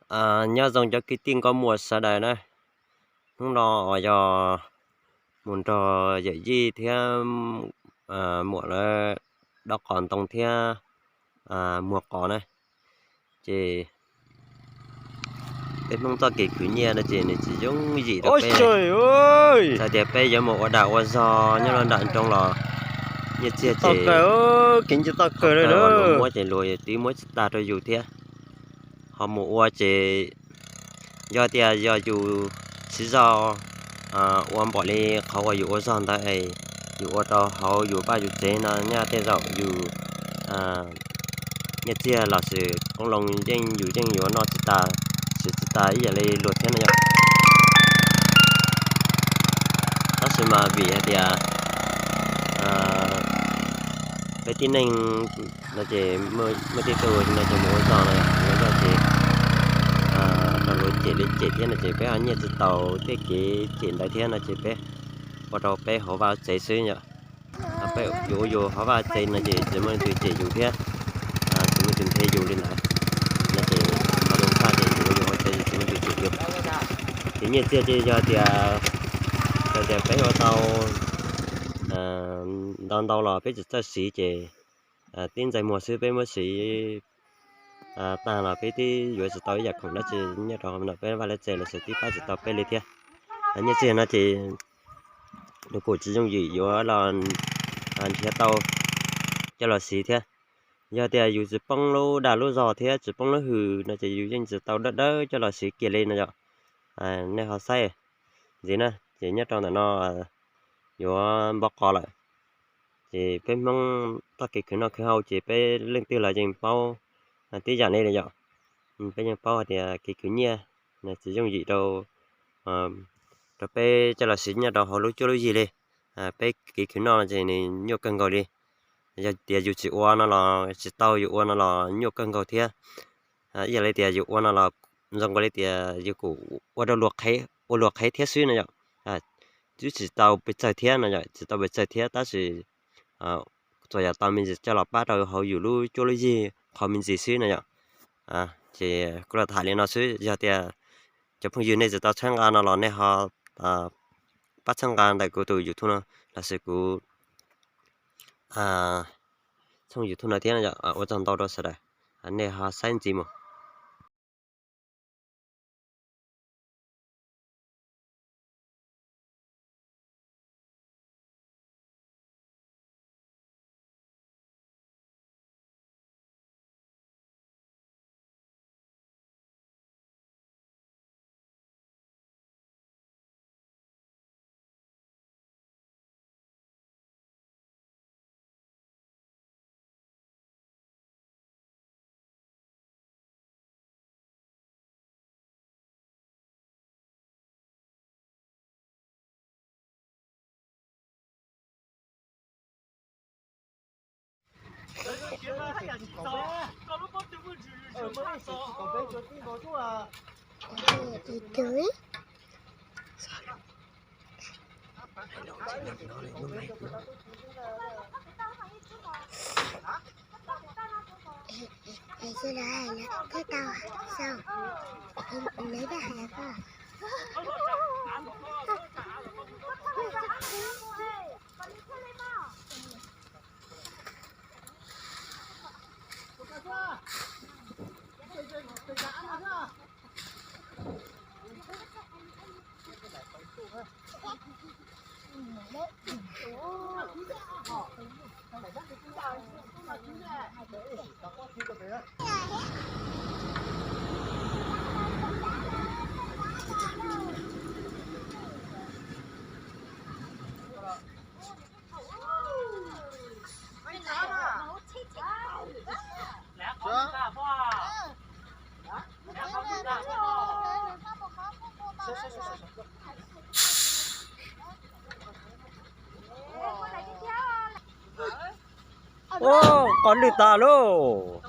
Nyob zoo cov kwv tij nkauj muam sawv daws na, hnub no uas yog mus nrog yawm yij thiab muam lawv dob qos ntoo thiab muag qos na, ces peb Hmoob txoj kev khwv nyiaj no ces nws tsis yooj yim rau peb. Txawm tias peb yuav mus ua dag ua zog nyob rau nram nroog los nyiaj txiag ces luag muab ces luag twb muab tsis tag rau yus thiab. Ho mus ua ces yog tias yog yus siv zog ua npaum li qhov uas yus ua zog ntawd es yus ua rau hauv yus vaj yus tsev no nyaj tej zaum yus nyiaj txiag los sis qoob loo yeej yus yeej yuav noj tsis tas, siv tsis tas ib yam li luag thiab no yom. Tab sis mas vim hais tias peb tib neeg no ces muaj tej tug no ces mus ua zog no, ua zog ces rau luag cem li cem thiab no ces peb ho nyiaj tsis tau tej kev cem ntawd thiab no ces peb ua rau peb hauv vaj tsev xwb yom. Peb yus ua yus hauv vaj tsev no ces tsis muaj leej twg cem yus thiab, tsis muaj leej twg nthe yus li ntawd. No ces qhov zoo tshaj ces yus ua yus hauv tsev tsis muaj leej twg cem yus. Ces nyiaj txiag ces yog tias, yog tias peb ua tau ntau ntau los peb tsis txawj siv ces tib ntxaij muag xwb peb muab siv tag los peb twb yuav tsis tau ib yam khoom dab tsi nyob rau hauv no peb vaj lawv tsev los sis twb pab tsis tau peb li thiab. Nyiaj txiag no ces nws kuj tsis yooj yim yuav los nrhiav tau coj los siv thiab. Yog tias yus tsis poob lub dag lub zog thiab tsis poob lub hws no ces yus yeej tsis tau dawb dawb coj los siv kiag li no yom. Nej ho saib ntxiv na ces nyob rau ntawm no yuav npov qos lawm. Ces peb Hmoob txoj kev khwv noj khwv haus ces peb leej twg los yeej paub tib yam li yom. Peb yeej paub hais tias kev khwv nyiaj tsis yooj yim rau, rau peb coj los siv nyob rau hauv lub cuab lub yig li. Peb kev khwv noj no ces nws nyuaj kawg nkaus li. Yog tias yus tsis ua no los tsis tau, yus ua no los nyuaj kawg nkaus thiab. Ib yam li tias yus ua no los zoo nkaus li tias yus kuj ua rau luag qhev, ua luag qhev thiab xwb no yom. Twb tsis tau pes tsawg thiab no yom, tsis tau pes tsawg thiab tab sis txawm yog tau me ntsis coj los pab rau hauv yus lub cuab lub yig qhov me ntsis xwb no yom. Ces kuv los tham li no xwb, yog tias cov phooj ywg nej tsis tau txhawb nqa no los nej ho pab txhawb nqa ntawm kuv tus YouTube no los sis kuv tshooj YouTube no thiab no yom. Ua tsaug ntau rau sawv daws, nej ho saib ntxiv mus. Ub, qos lwj tas lauj.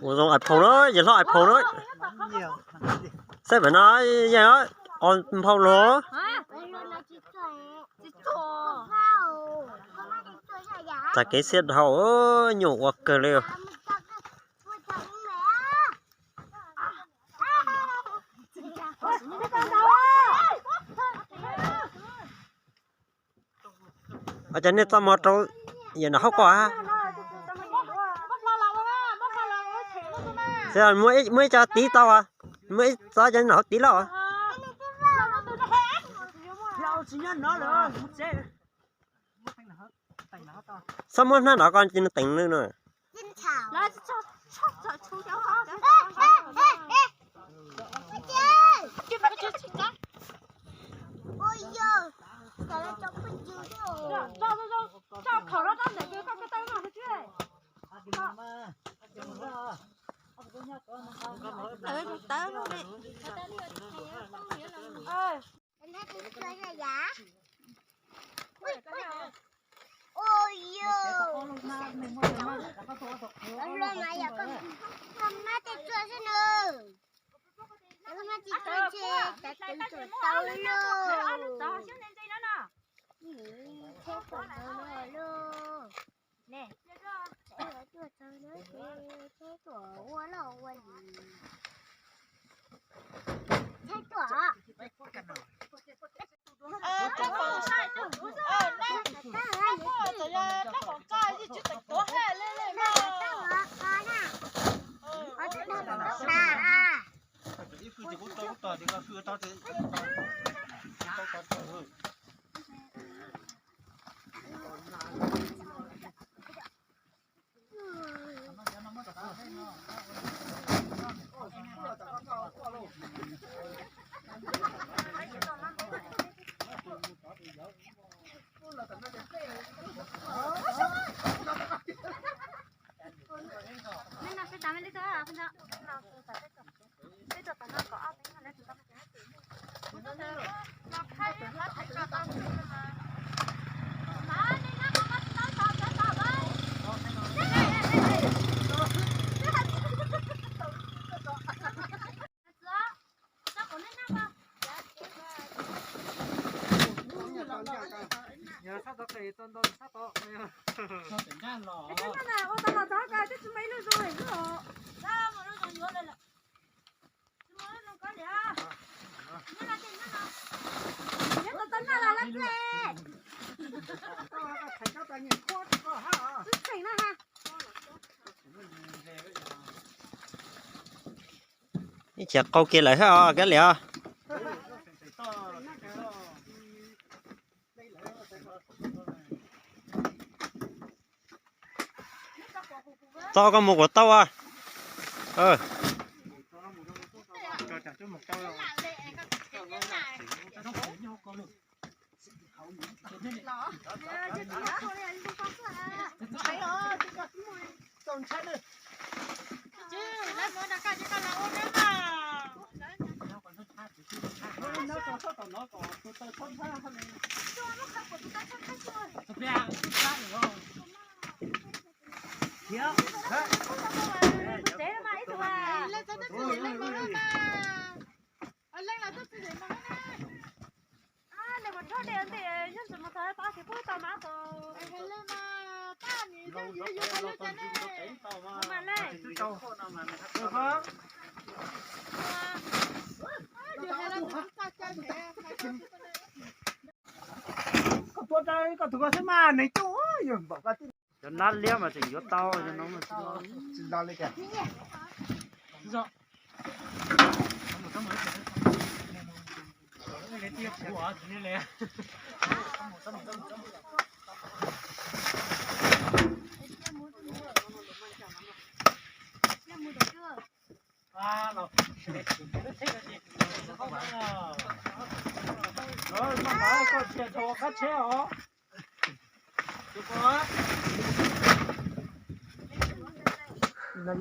Ua zoo ais phau na, yawg hlob ais phau na. Saib pem no, yawg os, nphau los. Txais kev xiab dhau, nyuam ua kawg li. Ua cas nej txoj mo rau yam no hauv ko? Muaj ib co tiv tau, muaj ib txoj cov no hauv tiv loj. Txhob muab hnab nrov ko cia nws teem no. Ib chim qau kiag lawm thiab os, Kab Liam. Txo koj mus kuas tau as. Koj tuav rawv koj tus koj xwb mas nws coj yog npam koj tij. Cov nab liab mas tseem yuav tau, cov no mas tsis los li cas. Koj cia tau qab tsheb os. Pua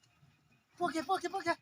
kiag, pua kiag, pua kiag.